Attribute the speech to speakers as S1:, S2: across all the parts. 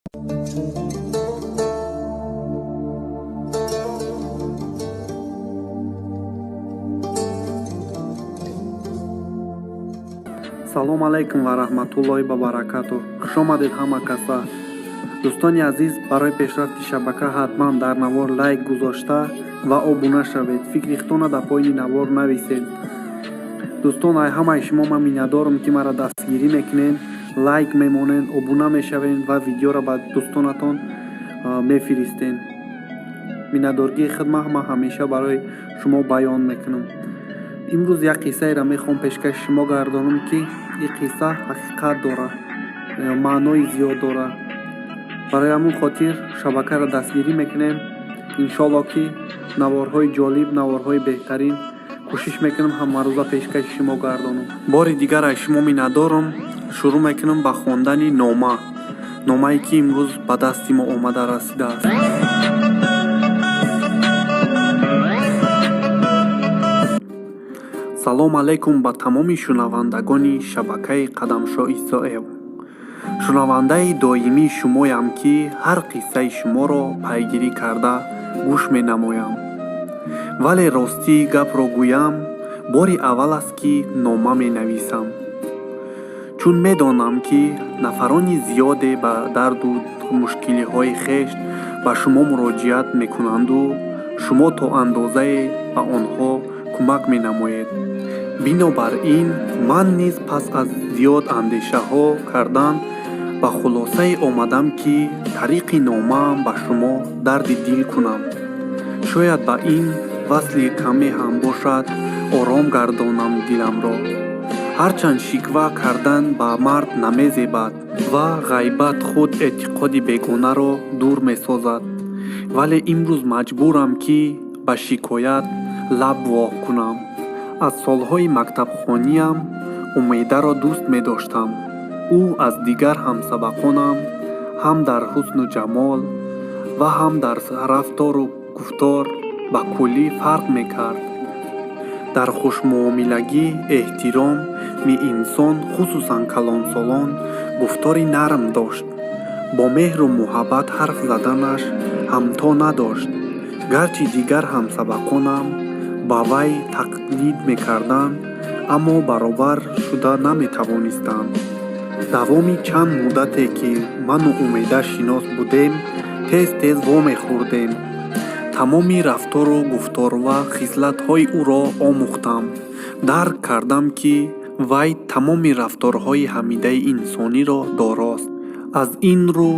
S1: Салом алайкум ва раҳматуллоҳи ва баракатуҳ. Хушомадед ҳама каса. Дӯстони азиз, барои пешрафти шабака ҳатман дар навор лайк гузошта ва обуна шавед. Фикри худтона дар поини навор нависед. Дӯстон, ай ҳамаи шумо ман миннатдорам, ки маро дастгирӣ мекунед, лайк мемонед, обуна мешавед ва видеоро ба дӯстонатон мефиристед. Миннатдоргии худма ман ҳамеша барои шумо баён мекунам. Имрӯз як қиссаеро мехоҳам пешкаши шумо гардонам, ки ин қисса ҳақиқат дорад, маънои зиёд дорад. Барои ҳамун хотир шабакаро дастгирӣ мекунем. Иншоалло, ки наворҳои ҷолиб, наворҳои беҳтарин кӯшиш мекунам ҳамарӯза пешкаши шумо гардонам. Бори дигар аз шумо миннатдорам. Шурӯъ мекунам ба хондани нома, номае ки имрӯз ба дасти мо омада расидааст. Салом алайкум ба тамоми шунавандагони шабакаи Қадамшоҳ Исоев. Шунавандаи доимии шумоям, ки ҳар қиссаи шуморо пайгирӣ карда гӯш менамоям. Вале ростии гапро гӯям, бори аввал аст, ки нома менависам. Чун медонам, ки нафарони зиёде ба дарду мушкилиҳои хеш ба шумо муроҷиат мекунанду шумо то андозае ба онҳо кӯмак менамоед. Бинобар ин ман низ пас аз зиёд андешаҳо кардан ба хулосае омадам, ки тариқи номаам ба шумо дарди дил кунам. Шояд ба ин васли каме ҳам бошад, ором гардонам диламро. Ҳарчанд шиква кардан ба мард намезебад ва ғайбат худ эътиқоди бегонаро дур месозад, вале имрӯз маҷбурам, ки ба шикоят лаб во кунам. Аз солҳои мактабхониам Умедаро дӯст медоштам. Ӯ аз дигар ҳамсабақонам ҳам дар ҳусну ҷамол ва ҳам дар рафтору гуфтор ба куллӣ фарқ мекард. Дар хушмуомилагӣ, эҳтироми инсон, хусусан калонсолон, гуфтори нарм дошт. Бо меҳру муҳаббат ҳарф заданаш ҳамто надошт. Гарчи дигар ҳамсабақонам ба вай тақлид мекарданд, аммо баробар шуда наметавонистанд. Давоми чанд муддате, ки ману Умеда шинос будем, тез-тез вомехӯрдем. Тамоми рафтору гуфтор ва хислатҳои ӯро омӯхтам. Дарк кардам, ки вай тамоми рафторҳои ҳамидаи инсониро дорост. Аз ин рӯ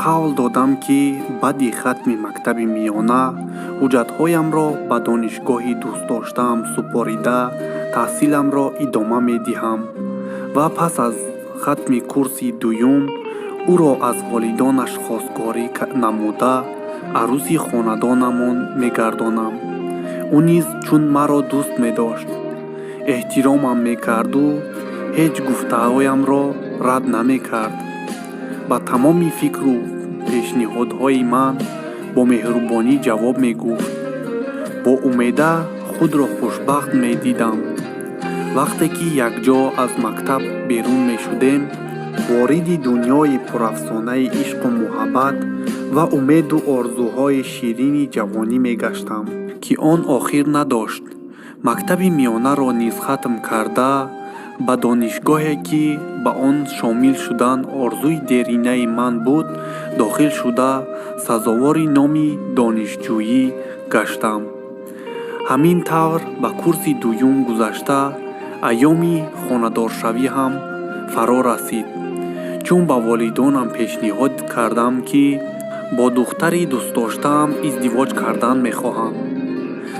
S1: қавл додам, ки баъди хатми мактаби миёна ҳуҷҷатҳоямро ба донишгоҳи дӯстдоштаам супорида, таҳсиламро идома медиҳам ва пас аз хатми курси дуюм ӯро аз волидонаш хостгорӣ намуда, арӯси хонадонамон мегардонам. Ӯ низ чун маро дӯст медошт, эҳтиромам мекарду ҳеҷ гуфтаҳоямро рад намекард. Ба тамоми фикру пешниҳодҳои ман бо меҳрубонӣ ҷавоб мегуфт. Бо Умеда худро хушбахт медидам. Вақте ки якҷо аз мактаб берун мешудем, вориди дунёи пурафсонаи ишқу муҳаббат ва умеду орзуҳои ширини ҷавонӣ мегаштам, ки он охир надошт. Мактаби миёнаро низ хатм карда, ба донишгоҳе, ки ба он шомил шудан орзуи деринаи ман буд, дохил шуда, сазовори номи донишҷӯӣ гаштам. Ҳамин тавр ба курси дуюм гузашта, айёми хонадоршавӣ ҳам фаро расид. Чун ба волидонам пешниҳод кардам, ки бо духтари дӯстдоштаам издивоҷ кардан мехоҳам,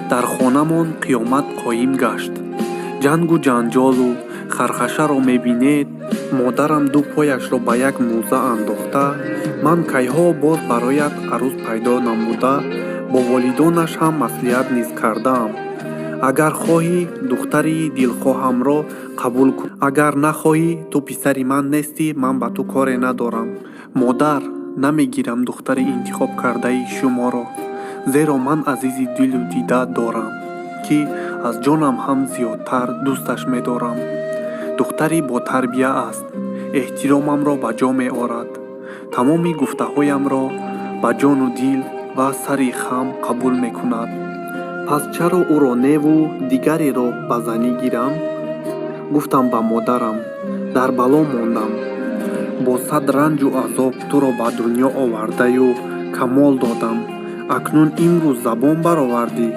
S1: дар хонамон қиёмат қоим гашт. Ҷангу ҷанҷолу хархашаро мебинед. Модарам ду пояшро ба як мӯза андохта: «Ман кайҳо боз бароят арӯс пайдо намуда, бо волидонаш ҳам маслиҳат низ кардаам. Агар хоҳӣ, духтари дилхоҳамро қабул кун, агар нахоҳӣ, ту писари ман нестӣ, ман ба ту коре надорам». «Модар, намегирам духтари интихобкардаи шуморо, зеро ман азизи дилу дида дорам, ки аз ҷонам ҳам зиёдтар дӯсташ медорам. Духтари ботарбия аст, эҳтиромамро ба ҷо меорад. Тамоми гуфтаҳоямро ба ҷону дил ва сари хам қабул мекунад. Пас чаро ӯро неву дигареро ба занӣ гирам? Гуфтам ба модарам: дар бало мондам. Бо сад ранҷу азоб туро ба дунё овардаю камол додам. Акнун имрӯз забон баровардӣ.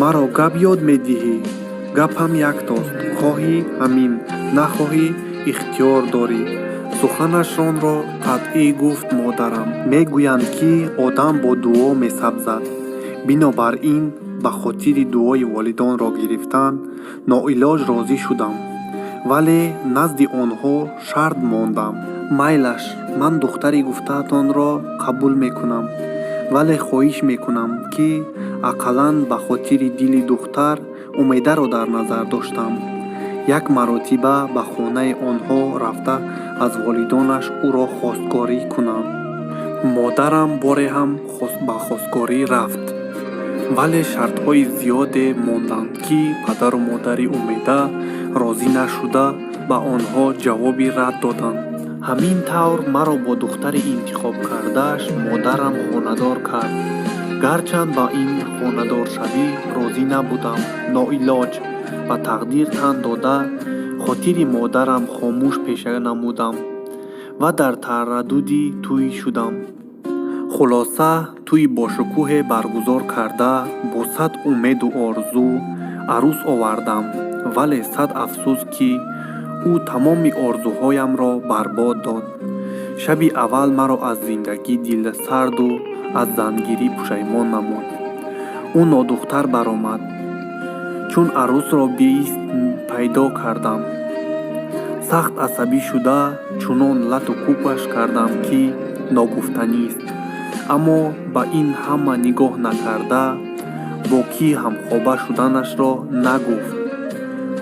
S1: Маро гап ёд медиҳӣ? Гапам яктост: хоҳӣ ҳамин, нахоҳӣ ихтиёр дорӣ. Суханашонро қатъӣ гуфт модарам. Мегӯянд, ки одам бо дуо месабзад. Бинобар ин ба хотири дуои волидонро гирифтан ноилоҷ розӣ шудам. Вале назди онҳо шарт мондам. Майлаш, ман духтари гуфтаатонро қабул мекунам. Вале хоҳиш мекунам, ки ақаллан ба хотири дили духтар Умедаро дар назар доштам. Як маротиба ба хонаи онҳо рафта аз волидонаш ӯро хостгорӣ кунам. Модарам боре ҳам ба хостгорӣ рафт. Вале шартҳои зиёде монданд, ки падару модари Умеда розӣ нашуда ба онҳо ҷавоби рад доданд. Ҳамин тавр маро бо духтари интихобкардааш модарам хонадор кард. Гарчанд ба ин хонадоршавӣ розӣ набудам, ноилоҷ ба тақдир тан дода, хотири модарам хомӯш пеша намудам ва дар тараддуди тӯй шудам. Хулоса, тӯи бошукӯҳе баргузор карда, бо сад умеду орзу арӯс овардам, вале сад афсӯс, ки ӯ тамоми орзуҳоямро барбод дод. Шаби аввал маро аз зиндагӣ дилсарду аз зангирӣ пушаймон намуд. Ӯ нодухтар баромад. Чун арӯсро биист пайдо кардам, сахт асабӣ шуда, чунон лату кӯбаш кардам, ки ногуфтанист. Аммо ба ин ҳама нигоҳ накарда, бо кӣ ҳамхоба шуданашро нагуфт.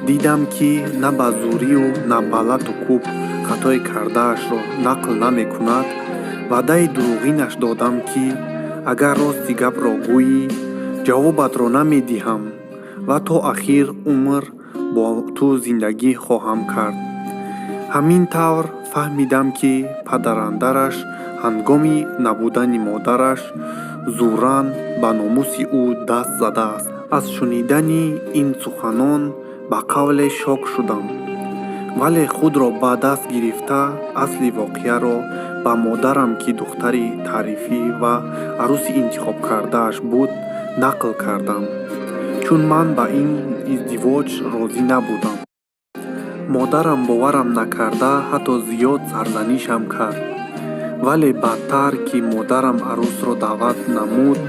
S1: Дидам, ки на ба зӯрию на ба лату кӯб хатои кардаашро нақл намекунад, ваъдаи дурӯғинаш додам, ки агар рости гапро гӯӣ, ҷавобатро намедиҳам ва то ахир умр бо ту зиндагӣ хоҳам кард. Ҳамин тавр фаҳмидам, ки падарандараш ҳангоми набудани модараш зӯран ба номуси ӯ даст задааст. Аз шунидани ин суханон ба қавле шок шудам. Вале худро ба даст гирифта, асли воқеаро ба модарам, ки духтари таърифӣ ва арӯси интихобкардааш буд, нақл кардам. Чун ман ба ин издивоҷ розӣ набудам. Модарам боварам накарда, ҳатто зиёд сарзанишам кард. Вале баъдтар, ки модарам арӯсро даъват намуд,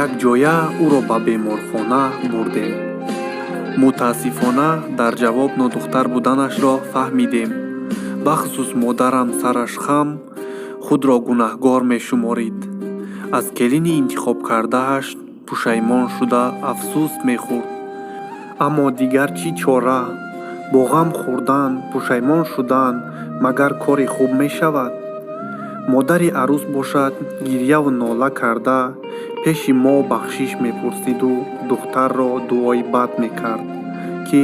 S1: якҷоя ӯро ба беморхона бурдем. Мутаассифона, дар ҷавоб нодухтар буданашро фаҳмидем. Бахусус модарам сараш хам, худро гунаҳгор мешуморид. Аз келини интихобкардааш пушаймон шуда афсӯс мехӯрд. Аммо дигар чӣ чора? Бо ғам хӯрдан, пушаймон шудан магар кори хуб мешавад? Модари арӯс бошад, гирьяву нола карда пеши мо бахшиш мепурсиду духтарро дуои бад мекард, ки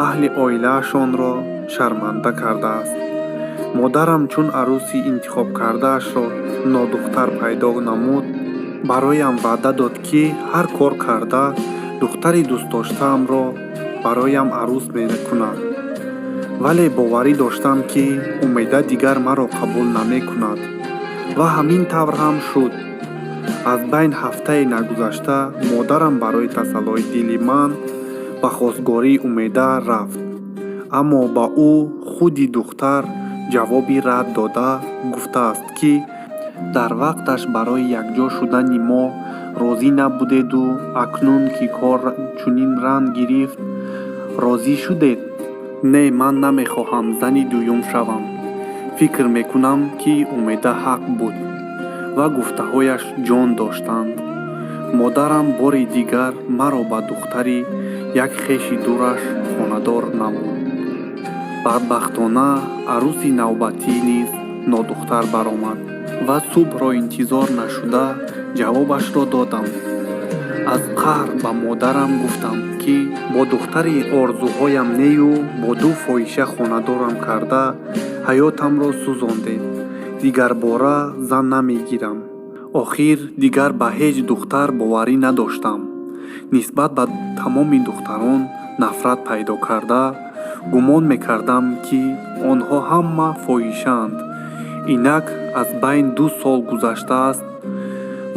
S1: аҳли оилаашонро шарманда кардааст. Модарам чун арӯси интихобкардаашро нодухтар пайдо намуд, бароям ваъда дод, ки ҳар кор карда духтари дӯстдоштаамро бароям арӯс мекунад. Вале боварӣ доштам, ки Умеда дигар маро қабул намекунад. Ва ҳамин тавр ҳам шуд. Аз байн ҳафтае нагузашта модарам барои тасаллои дили ман ба хостгории Умеда рафт. Аммо ба ӯ худи духтар ҷавоби рад дода гуфтааст, ки дар вақташ барои якҷо шудани мо розӣ набудеду акнун ки кор чунин ранг гирифт, розӣ шудед. Не, ман намехоҳам зани дуюм шавам. Фикр мекунам, ки Умеда ҳақ буд ва гуфтаҳояш ҷон доштанд. Модарам бори дигар маро ба духтари як хеши дураш хонадор намуд. Бадбахтона, арӯси навбатӣ низ нодухтар баромад ва субҳро интизор нашуда ҷавобашро додам. Аз қаҳр ба модарам гуфтам, ки бо духтари орзуҳоям нею бо ду фоҳиша хонадорам карда ҳаётамро сӯзондед. Дигарбора зан намегирам. Охир дигар ба ҳеҷ духтар боварӣ надоштам. Нисбат ба тамоми духтарон нафрат пайдо карда, гумон мекардам, ки онҳо ҳама фоҳишаанд. Инак аз байн 2 сол гузаштааст,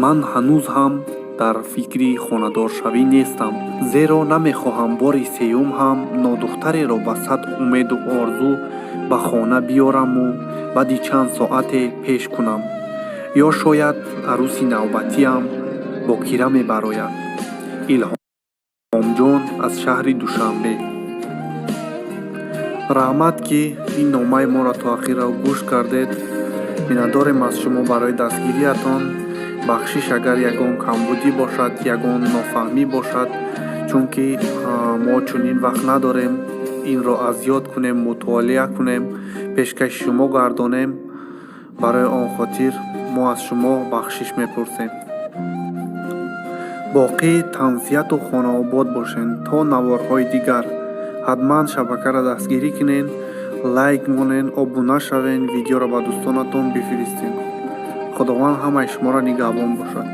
S1: ман ҳанӯз ҳам дар фикри хонадоршавӣ нестам, зеро намехоҳам бори сеюм ҳам нодухтареро ба сад умеду орзу ба хона биёраму баъди чанд соате пеш кунам. Ё шояд арӯси навбатиам бокира мебарояд. Илҳомҷон аз шаҳри Душанбе. Раҳмат, ки ин номаи моро то ахирро гӯш кардед. Миннатдорем аз шумо барои дастгириятон. Бахшиш, агар ягон камбудӣ бошад, ягон нофаҳмӣ бошад, чунки мо чунин вақт надорем инро аз ёд кунем, мутолиа кунем, пешкаши шумо гардонем. Барои он хотир мо аз шумо бахшиш мепурсем. Боқӣ тансиҳату хонаобод бошед то наворҳои дигар. Ҳатман шабакаро дастгирӣ кунед, лайк монед, обуна шавед, видеоро ба дӯстонатон бифиристед. Худованд ҳамаи шуморо нигаҳбон бошад.